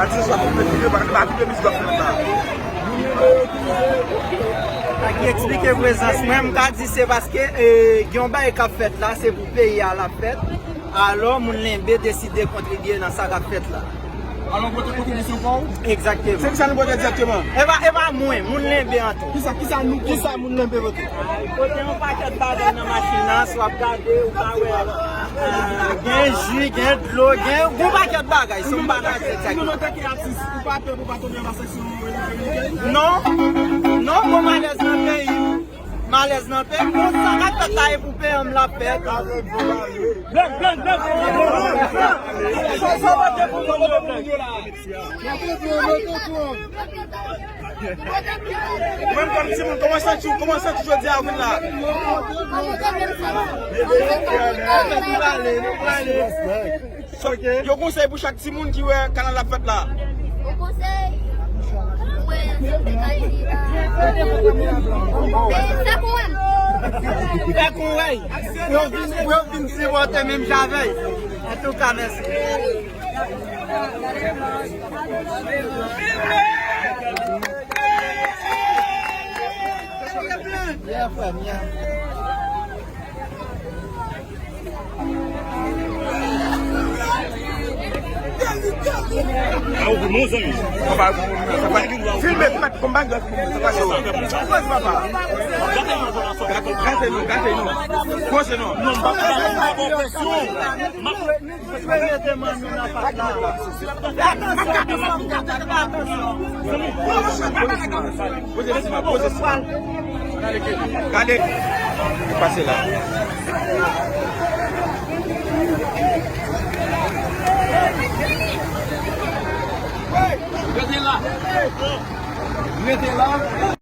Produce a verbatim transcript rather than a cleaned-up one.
Atis la pou fè videyo, pa pa videyo mizik w ap fè la. Sa ki eksplike prezans mwen, m ka di se paske, e, gen yon bagay k ap fèt la, se pou peyi a l ap fèt. Alò, moun Lenbe deside kontribye nan sa k ap fèt la. Alò, w pote kontribisyon pa w? Egzakteman. Se kisa nou pote egzakteman? E pa, e pa mwen, moun Lenbe an tou. Kisa, kisa nou, kisa moun Lenbe pote? Pote yon pakèt bagay nan machin nan, si w ap gade, ou ka wè, e, gen ji, gen dlo, gen yon pakèt bagay, si w pa nan tèt sa. Ou pa pè pou pa tonbe anba sanksyon dominiken? Non. Non, bon, malèz nan peyi. Malèz nan peyi. Bon, sa k ap fèt la e pou peyi m l ap fèt. Blan, blan, blan. Sa, sa va te pou nou, blan. Ou menm kòm timoun, kòman w santi w, kòman w santi w jodi a ou vin la? Yo gen yon konsèy pou chak timoun ki wè kanal la fèt la. Yon konsèy, mwen, se te kay li la. Fè kouwèy. Fè kouwèy. Pou yo vin, pou yo vin sipòte menm jan avè l. Antouka, mèsi. Yeah, frè m, yeah. Filme, filme, konba gaz, filme, sa pa yo. Gate nou, papa. Gate nou, gate nou. Poze nou. Poze, poze, poze. Gade. Pase la. Rete la. Rete la.